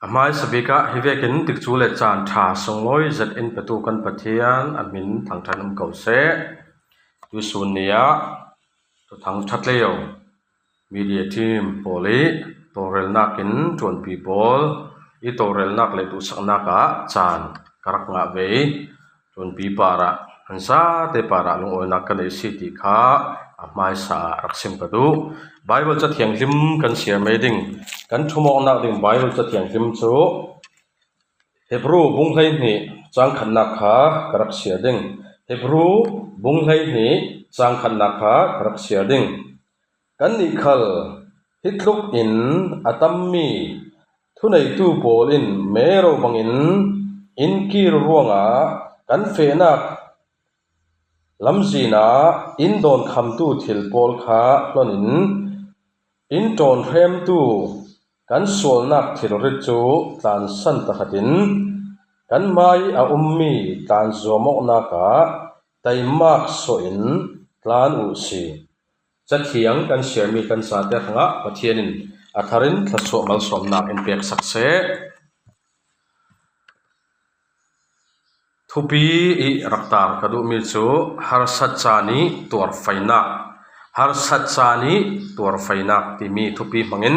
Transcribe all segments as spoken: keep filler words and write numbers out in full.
A hmaisa bikah hi vekin tikcu le caan ṭha sunglawi zet in petu kan Pathian a hmin thangṭhat um ko seh. Tuisun ni ah Thuthang ṭha tlio media team pawl i tawlrelnak in ṭuanpi pawl i tawlrelnak le duhsaknak ah caan ka rak ngah ve. Ṭuanpi parah, an zate parah lungawinak ka nei si ti kha a hmaisa ah rak sim ka duh. Baibal Cathianghlim kan siar mai ding, kan ṭhumawknak ding Baibal Cathianghlim cu Hebru bung hleihnih cang khatnak kha ka rak siar ding. Hebru bung hleihnih cang khatnak kha ka rak siar ding. Kannih khal hi tluk in a tammi thuneitu pawl in mero bangin in kir ruangah kan fehnak lamzin ah in dawnkhamtu thil pawl kha hlon in in ṭawnhremtu kan sualnak thilrit cu tlansan tahratin kan hmai a ummi tlan zuamawknak ah taimak suahin tlan uh si. Cathiang kan siarmi kan zate hrangah Pathian in a tharin thluasuah malsawmnak in peksak seh. Thupi i rak tar ka duhmi cu harsat caan i tuarfainak, harsat caan i tuarfainak timi thupi hmangin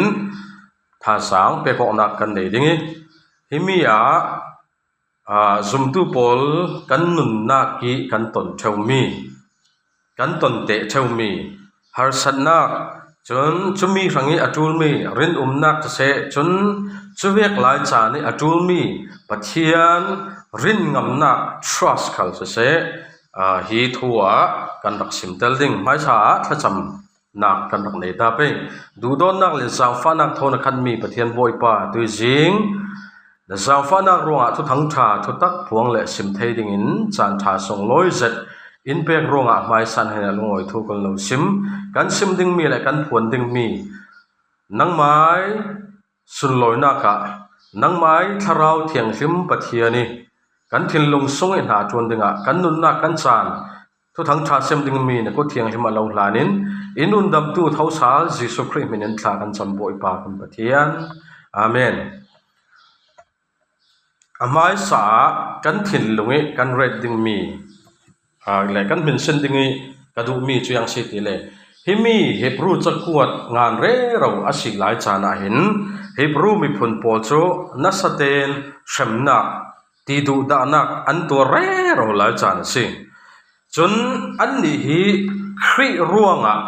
thazaang pekawknak kan nei ding i, himi ah aa, zumtu pawl kan nunnak i kan ton ṭheumi, kan ton teh ṭheumi harsatnak, cun cumi hrang i a ṭulmi rinumnak siseh, cun cuvek lai caan i a ṭulmi Pathian rinngamnak, trust khal siseh, aa, hi thu ah kan rak simtel ding. Hmaisa ah thlacam nak kan rak nei ta pei. Duhdawtnak le zaangfahnak thawn a khatmi Pathian Bawipa, tuizing na zaangfahnak ruangah Thuthang ṭha thutak phuang le sim thei dingin caan ṭha sunglawi zet in pek ruangah hmaisa hin a lungawi thu kan lo sim. Kan sim dingmi le kan phuan dingmi nangmai sunlawinak ah nangmai Thlarau Thianghlim Pathian i kan thinlung sung i hna ṭuan dingah kan nunnak kan caan Thuthang ṭha sim dingmi na kut thianghlim ah lo hlan in, i nundamtu thosal Jesuh Khrih hmin in thla kan cam Bawipa kan Pathian. Amen. A hmaisa ah kan thinlung i kan ret dingmi, aa, le kan hminsin ding i ka duhmi cu ziang si ti le, himi Hebru cakuat ngan rero a si lai caan ah hin Hebru miphun pawl cu nasa tein hremnak, ti duhdahnak an tuar rero lai caan a si. Cun annih hi Khrih ruangah,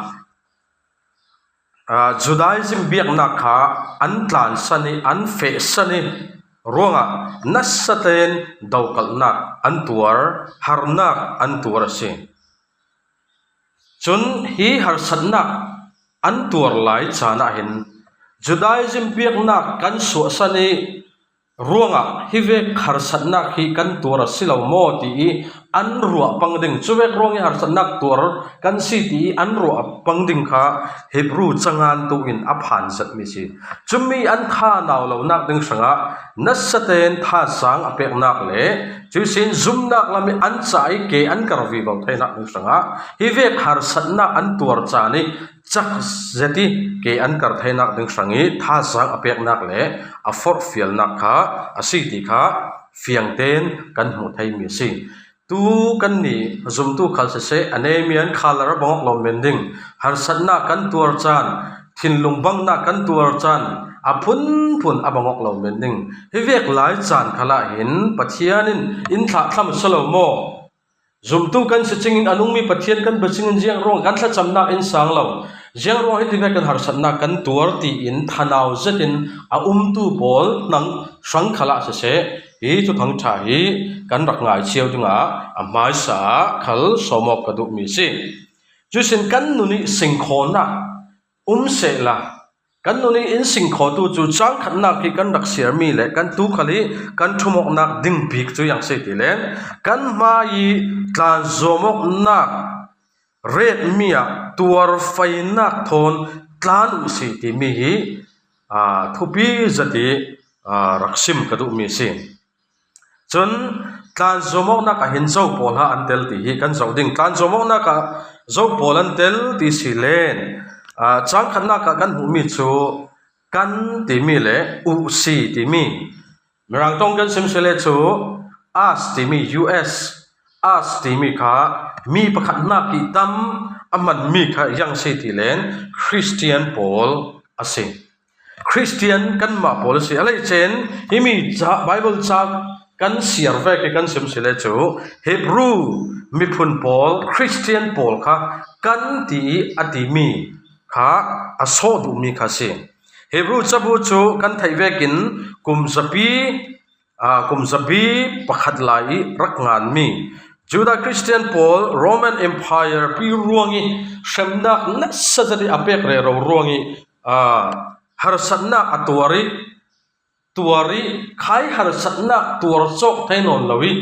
aa, Judaism biaknak kha an tlansan i, an fehsan i ruangah nasa tein dokalhnak an tuar, harnak an tuar a si. Cun hi harsatnak an tuar lai caan ah hin Judaism biaknak kan suahsan i ruangah hi vek harsatnak hi kan tuar a si lo maw ti i an ruah pang ding, cuvek ruang i harsatnak tuar kan si ti i an ruah pang ding kha Hebru cangan tu in a phan zetmi si. Cumi an kha nau lonak ding hrangah nasa tein thazaang a peknak le cuihsin zumnak lam i an ca i ke an kar vivo theinak ding hrangah hi vek harsatnak an tuar caan i cak zet i ke an kar theinak ding hrang i thazaang a peknak le a forhfialnak kha a si ti kha fiang tein kan hmuh theimi a si. Tu kannih zumtu khal siseh, a neimi an khalar a bangawk lo men ding, harsatnak kan tuar caan, thinlung bangnak kan tuar caan, a phunphun a bangawk lo men ding. Hi vek lai caan khalah hin Pathian in in thlahthlam a si lo maw? Zumtu kan si cingin a nungmi Pathian kan bia cingin ziang ruang kan thlacamnak in sang lo. Ziang ruang hi ti vek kan harsatnak kan tuar tiin thanau zetin a umtu pawl hnang hrang khalah siseh, hi Thuthang ṭha hi kan rak ngai cio dingah a hmaisa ah khal sawmawk ka duhmi a si. Cuihsin kan nun i singkhawhnak um sehla, kan nun i in singkhawhtu cu cang khatnak hi kan rak siarmi le kan tu khal i kan ṭhumawknak ding bik cu ziang si ti le kan hmai i tlan zuamawknak retmi ah tuarfainak thawn tlan uh si timi hi, aa, thupi zet i, aa, rak sim ka duhmi a si. Cun tlan zuamawknak ah hin zo pawl ha an tel ti hi kan zoh ding. Tlan zuamawknak ah zo pawl an tel ti si len, aa, cang khatnak ah kan hmuhmi cu Kan timi le u si timi, Mirang tawng kan sim si le chu us timi, us, us timi kha mi pakhatnak kihtam a hmanmi kha ziang si ti len Khristian pawl a si. Khristian kanmah pawl a si. A lei chen himi ca, Bible ca kan siar vek hi kan sim si le chu Hebru miphun pawl, Khristian pawl kha kan ti a timi kha a sawh duhmi kha si. Hebru cabu chu kan theih vekin kum zapi, aa, kum zapi pakhat lai i rak nganmi Judah Khristian pawl, Roman Empire pi ruang i hremnak nasa zet i a pek rero ruang i, aa, harsatnak a tuar i, tuar i khai harsatnak tuar cawk thei nawn lo i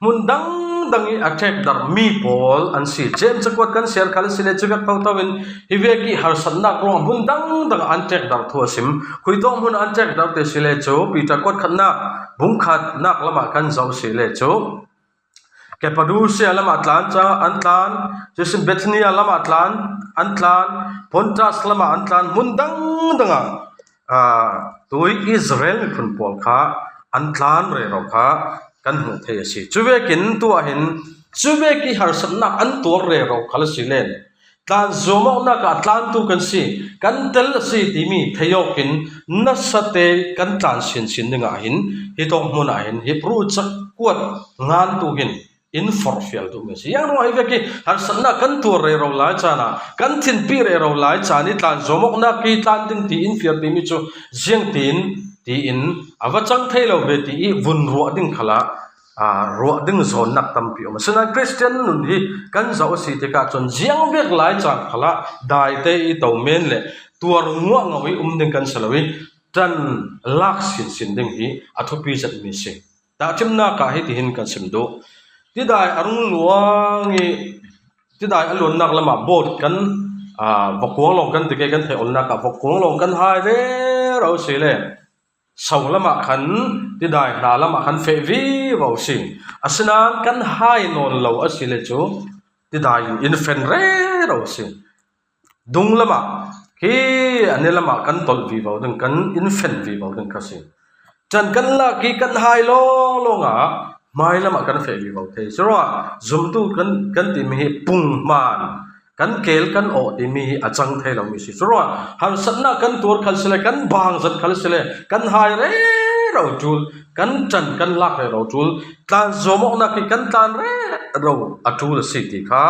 hmun dangdang i a ṭekdarh mi pawl an si. James cakuat kan siar khal a si le cu vek toto in hi vek i harsatnak ruang hmun dangdang an ṭekdarh thu a sim. Khuitawk hmun an ṭekdarh ti si le cu Peter kuat khatnak bung khatnak lamah kan zoh si le cu Cappadocia lamah tlan ca an tlan, cusin Bithynia lamah tlan an tlan, Pontus lamah an tlan, hmun dangdangah, aa, tui Israel miphun pawl kha an tlan rero kha kan hmuh thei a si. Cuvekin tuah hin cuvek i harsatnak an tuar rero khal a si len tlan zuamawknak ah tlantu kan si, kan tel a si timi thei awkin nasate kan tlan sinsin dingah hin hitawk hmunah hin Hebru cakuat ngantu hin in forhfial duhmi a si. Ziang ruang hi vek i harsatnak kan tuar rero lai caan ah, kan thinpih rero lai caan i tlan zuamawknak i tlan ding ti in fial timi cu ziang tiin tiin a va cang thei lo ve ti i vun ruah ding khalah, aa, ruah ding zawnnak tampi um. Asinain Khristian nun hi kan zoh a si tikah cun ziang vek lai caan khalah daite i to men le tuar nguah ngau i um ding kan si lo i ṭan lak sinsin ding hi a thupi zetmi si. Tahṭhimnak ah hitihin kan sim duh. Tidai a rung luang i, tidai a luannak lamah boat kan, aa, vakuang lawng kan ti ke kan theih olnak ah vakuang lawng kan hai rero si le so lamah khan, tidai hna lamah khan feh vivo si. Asinain kan hai nawn lo a si le cu tidai in fen rero si. Dung lamah khi a ni lamah kan tolh vivo ding, kan in fen vivo ding kha si. Can kan lak i kan hai lawnglawng ah hmai lamah kan feh vivo thei. Curuangah zumtu kan, kan timi hi pung hmaan, kan keel kan awh timi hi a cang thei lomi si. Curuangah harsatnak kan tuar khal si le, kan bang zat khal si le, kan hai rero ṭul, kan ṭan kan lak rero ṭul, tlan zuamawknak hi kan tlan rero a ṭul a si ti kha,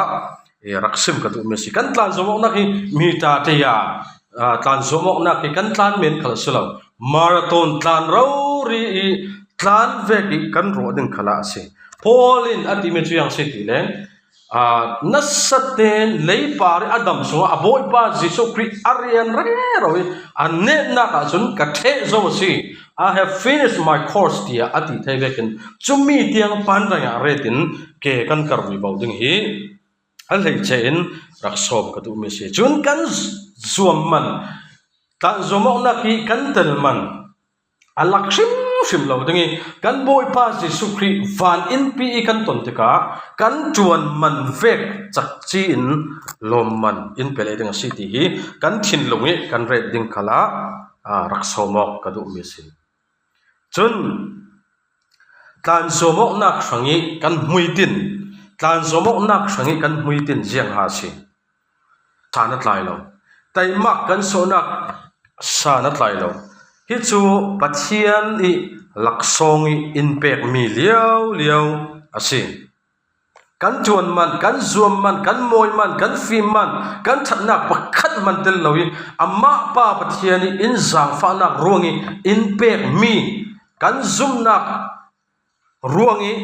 e, rak sim ka duhmi a si. Kan tlan zuamawknak hi mi ṭaṭei a, aa, tlan zuamawknak hi kan tlan men khal a si lo. Marathon tlan rori i tlan vek i kan ruah ding khalah a si. Paul in a timi cu ziang si ti le, aa, nasate leipar i a dam sungah a Bawipa Jesuh Khrih a rian rero i a netnak ahcun ka ṭheh zo a si. I have finished my course, tiah a ti thei vekin cumi tiang pandang ah retin ke kan kar vivo ding hi a hleice in rak sawm ka duhmi a si. Cun kan zuam man, tlan zuamawknak i kan tel man a lak hrimhrim lo ding i kan Bawipa Jesuh Khrih van innpi i kan ton tikah kan ṭuan man vek cakci in lawmman in pe lei ding a si ti hi kan thinlung i kan ret ding khalah, aa, rak sawm awk ka duhmi a si. Cun tlan zuamawknak hrang i kan hmuitin, tlan zuamawknak hrang i kan hmuitin ziang ha si. Sa na tlai lo. Taimak kan sawhnak sa na tlai lo. Hi cu Pathian i laksawng i in pekmi liau liau a si. Kan ṭuan man, kan zuam man, kan mawi man, kan fim man, kan ṭhatnak pakhat hman tel lo i amah Pa Pathian i in zaangfahnak ruang i in pekmi kan zumnak ruang i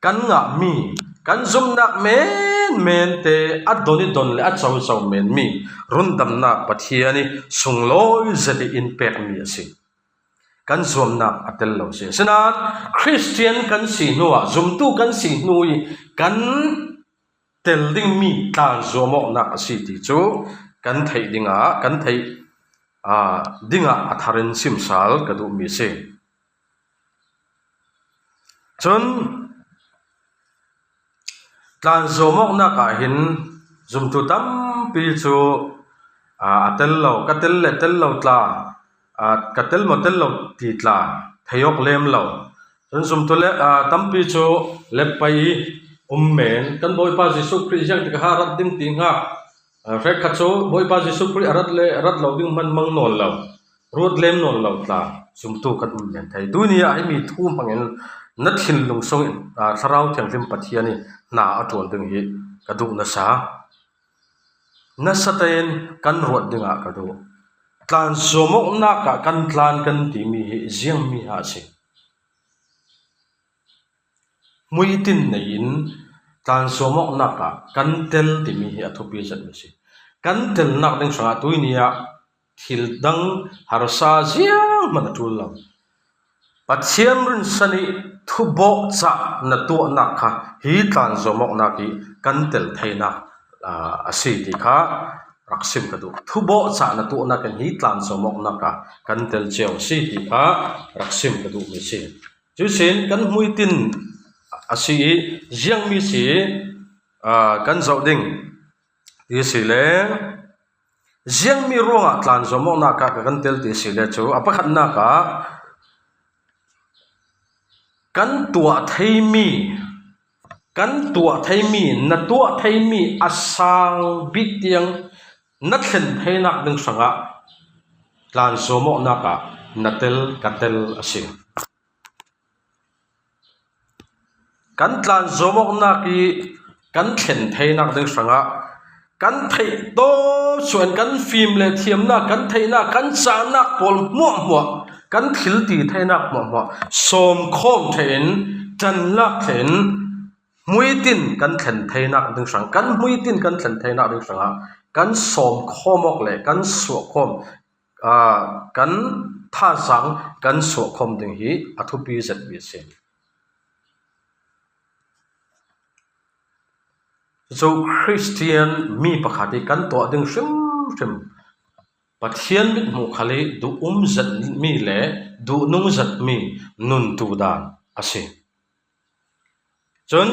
kan ngahmi, kan zumnak menmen te a don i don le a coco menmi rundamnak Pathian i sunglawi zet i in pekmi a si. Kan zuamnak a tel lo si. Asinain Khristian kan si hnu ah, zumtu kan si hnu i kan tel dingmi tlan zuamawknak a si ti cu kan theih dingah, kan theih, aa, dingah a thar in simsal ka duhmi a si. Cun tlan zuamawknak ah hin zumtu tampi cu, aa, a tel lo, ka tel le tel lo tla, aa, ka tel maw tel lo ti tla, thei awk lem lo. Chun zumtu le, aa, tampi chu lep pai i um men, kan Bawipa Jesuh Khrih ziang tik a ha rat ding ti nga, aa, hrekkhat chu Bawipa Jesuh Khrih a rat le, a rat lo ding man mang nawn lo, ruat lem nawn lo tla, zumtu kan um men thei. Tuni ah himi thu hmangin na thinlung sungin, aa, Thlarau Thianghlim Pathian i hna a ṭuan ding hi ka duh nasa. Nasa tein kan ruat dingah ka duh. Tlan zuamawknak ah kan tlan kan timi hi ziangmi ha a si. Hmuitin nei in tlan zuamawknak ah kan tel timi hi a thupi zet mi si. Kan telnak ding hrangah tuini ah thil dang harsa zianghman a ṭul lo. Pathian rinsan i thubawhcah na tuahnak kha hi tlan zuamawknak i kan tel theinak, aa, a si ti kha rak sim ka duh. Thubawhcah na tuahnak in hi tlan zuamawknak a kan tel cio a si ti kha rak sim ka duh mi si. Cuisin kan hmuitin a si i ziangmi si, aa, kan zoh ding ti si le, ziangmi ruangah tlan zuamawknak ah ka kan tel ti si le cu a pakhatnak ah kan tuah theimi, kan tuah theimi, na tuah theimi a sang bik tiang na thlen theinak ding hrangah tlan zuamawknak ah na tel, ka tel a si. Kan tlan zuamawknak i kan thlen theinak ding hrangah kan theih tawp suan, kan fim le thiamnak, kan theihnak, kan cahnak pawl hmuahhmuah, kan thil ti theinak hmuahhmuah sawmkhawm ṭhein, ṭanlak ṭhein, hmuitin kan thlen theinak ding hrang, kan hmuitin kan thlen theinak ding hrangah kan sawmkhawm awk le kan suahkhawm, aa, kan thazaang kan suahkhawm ding hi a thupi zetmi a si. Cucu Khristian mi pakhat i kan tuah ding hrimhrim Pathian mithmuh khal i duh um zetmi le duhnung zetmi nuntu dan a si. Cun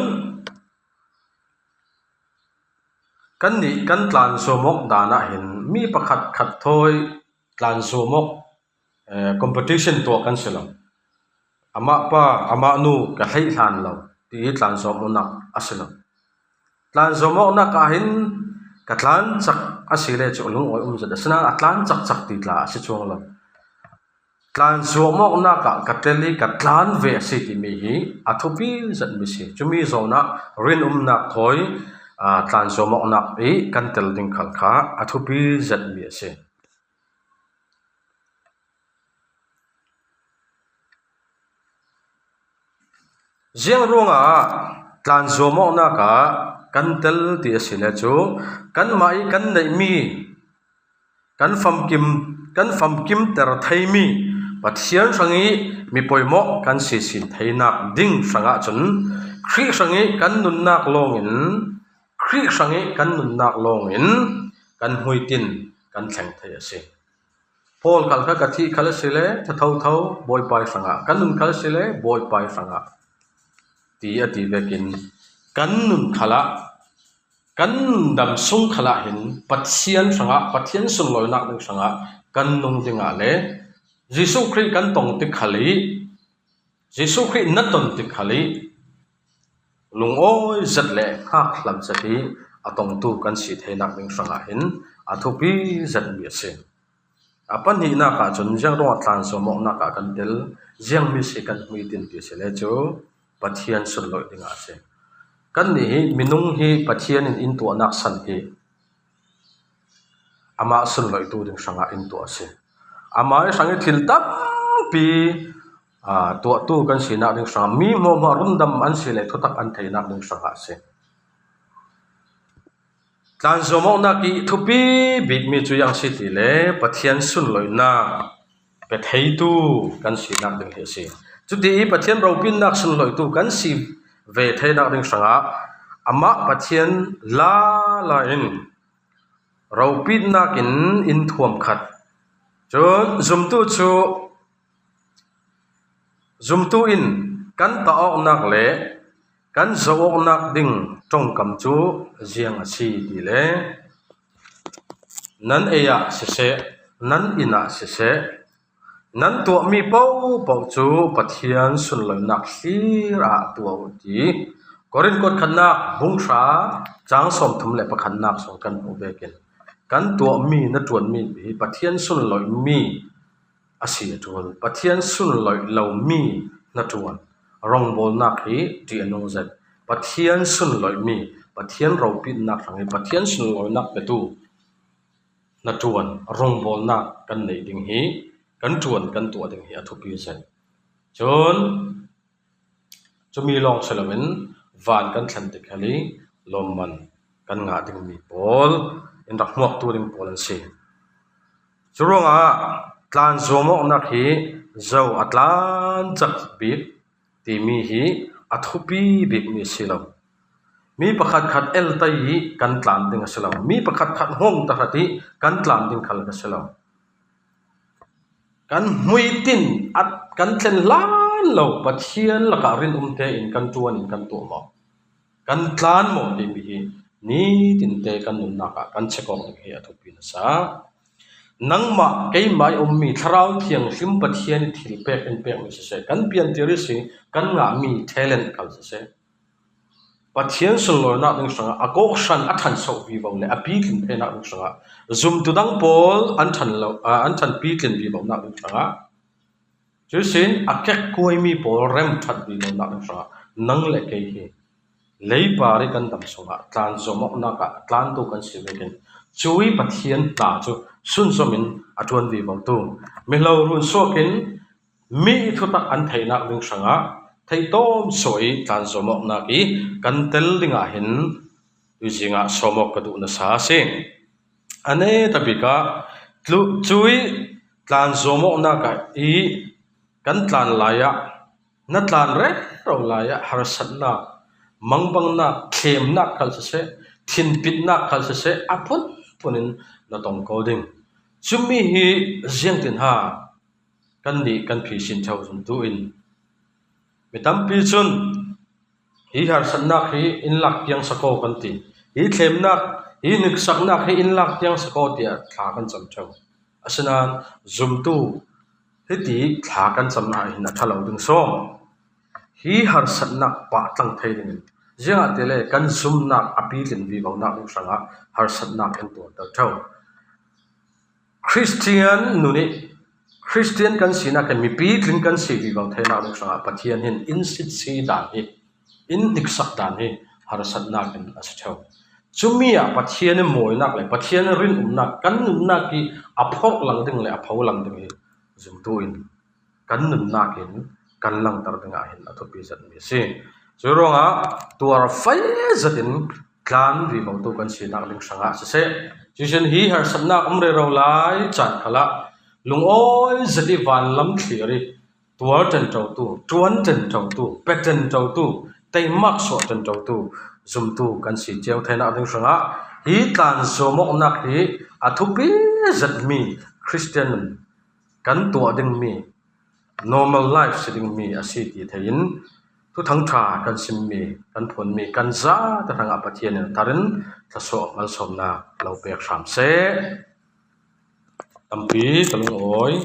kannih kan tlan zuamawk dan ah hin mi pakhat khat thawi tlan zuamawk, eh, competition tuah kan si lo. Amah pa, amah nu ka hleih hlan lo ti i tlan zuamawknak a si lo. Tlan zuamawknak ah hin ka tlan cak a si le cu lungawi um zet, asinain a tlan cakcak ti tla a si cuang lo. Tlan zuamawknak ah ka tel i ka tlan ve a si timi hi a thupi zetmi si. Cumi zawn ah rinumnak thawi, aa, tlan zuamawknak i kan tel ding khal kha a thupi zetmi a si. Ziang ruangah tlan zuamawknak ah kan tel ti a si le cu kanmah i kan neihmi kan famkim, kan famkimter theimi Pathian hrang i mi poimawh kan sisin theinak ding hrangah cun Khrih hrang i kan nunnak lawngin, Khrih hrang i kan nunnak lawngin kan hmuitin kan thleng thei a si. Paul khal kha ka thih khal a si le, ka thotho Bawipa hrangah, kan nun khal a si le, Bawipa hrangah ti a ti vekin kan nun khalah, kan nundam sung khalah hin Pathian hrangah, Pathian sunlawinak ding hrangah kan nung dingah le Jesuh Khrih kan tong tik khal i, Jesuh Khrih na ton tik khal i lungawi zet le hngak hlat zet i a tongtu kan si theinak ding hrangah hin a thupi zetmi a si. A pahnihnak ah cun ziang ruangah tlan zuamawknak ah kan tel, ziangmi si kan hmuitin ti si le cu Pathian sunlawih dingah a si. Kannih hi minung hi Pathian in in tuahnak san hi amah sunlawihtu ding hrangah in tuah a si. Amah i hrang i thil tampi, aa, tuahtu kan sinak ding hrangah mi hmuahhmuah rundam an si le thutak an theinak ding hrangah a si. Tlan zuamawknak i thupi bikmi cu ziang si ti le Pathian sunlawihnak pe theitu kan sinak ding hi a si. Cuti i Pathian ropitnak sunlawihtu kan si ve theinak ding hrangah amah Pathian lala in ropitnak in in thuam khat. Cun zumtu cu zumtu in kan tah awknak le kan zoh awknak ding ṭongkam cu ziang a si ti le nan ei ah siseh, nan inn ah siseh, Nan tuahmi pohpoh cu Pathian sunloihnak hlir ah tuah uh ti Korin kuat khatnak bung hra cang sawmthum le pakhatnak sung kan hmuh vekin kan tuahmi hnaṭuanmi hi Pathian sunloihmi a si a ṭul. Pathian sunloih lomi hnaṭuan rongbawlnak hi ṭih a nung zet. Pathian sunloihmi, Pathian ropinak hrang hi Pathian sunloihnak petu hnaṭuan rongbawlnak kan neih ding hi kan ṭuan kan tuah ding hi a thupi zet. Cun cumi lawng si loin van kan thlen tik hal i lawmman kan ngah dingmi pawl in rak hmuaktu ding pawl an si. Curuangah tlan zuamawknak hi zo a tlan cak bik timi hi a thupi bikmi a si lo. Mi pakhatkhat el ta i kan tlan ding a si lo. Mi pakhatkhat hngawng tahrat i kan tlan ding khal a si lo. Kan hmuitin a kan thlen hlan lo Pathian lakah rinum tein kan ṭuan in kan tuahmawh, kan tlanmawh timi hi nitinte kan nunnak ah kan check awk ding hi a thupi nasa. Nangmah keimah i ummi Thlarau Thianghlim Pathian i thil pek in pekmi siseh, kan piantir i si kan ngahmi talent khal siseh, Pathian sunlawinak ding hrangah a kawhhran a ṭhanso vivo le a pitlin theinak ding hrangah zumtu dang pawl an ṭhan lo, aa, an ṭhan pitlin vivonak ding hrangah, cuihsin a kekkuaimi pawl remṭhat vivonak ding hrangah nang le kei hi leipar i kan dam sungah tlan zuamawknak ah tlantu kan si vekin cui Pathian hna cu sunzom in a ṭuan vivotu, mihlo runsuak in mi i thutak an theihnak ding hrangah theihtawm suah i tlan zuamawknak i kan tel dingah hin tuizing ah sawmawk ka duh nasa a si. A netabik ah tlu-, cui tlan zuamawknak ah i kan tlan lai ah, na tlan rero lai ah harsatnak, mangbangnak, thlemnak khal siseh, thinpitnak khal siseh, a phunphun in na tong ko ding. Cumi hi ziangtin ha kannih kan phisin ṭheu zumtu in mi tampi cun hi harsatnak hi in lak tiang sako kan ti, hi thlemnak, hi hniksaknak hi in lak tiang sako tiah thla kan cam ṭheu. Asinain zumtu hiti thla kan camnak ah hin a ṭha lo ding sawm. Hi harsatnak pahtlang thei dingin, ziangahtile kan zumnak a pitlin vivonak ding hrangah harsatnak in tuarter ṭheu. Khristian nun i Khristian kan sinak in mipi tlin kan si vivo theinak ding hrangah Pathian hin in sitsi dan hi, in hniksak dan hi harsatnak in a si ṭheu. Cumi ah Pathian i mawinak le Pathian i rinumnak kan nunnak i a phorh lang ding le a pho lang ding hi zumtu in kan nunnak in kan langter dingah hin a thupi zetmi a si. Curuangah tuar fai zetin tlan vivotu kan sinak ding hrangah siseh, cuihsin hi harsatnak um rero lai caan khalah lungawi zet i vanlam thlir i tuar ṭanṭotu, ṭuan ṭanṭotu, pe ṭanṭotu, teimak suah ṭanṭotu zumtu kan si cio theinak ding hrangah hi tlan zuamawknak hi a thupi zetmi Khristian kan tuah dingmi, normal life si dingmi a si ti thei in Thuthang ṭha kan simmi, kan phuanmi kan zate hrangah Pathian in a thar in thluasuah malsawmnak lo pek hram seh. Tampi ka lungawi.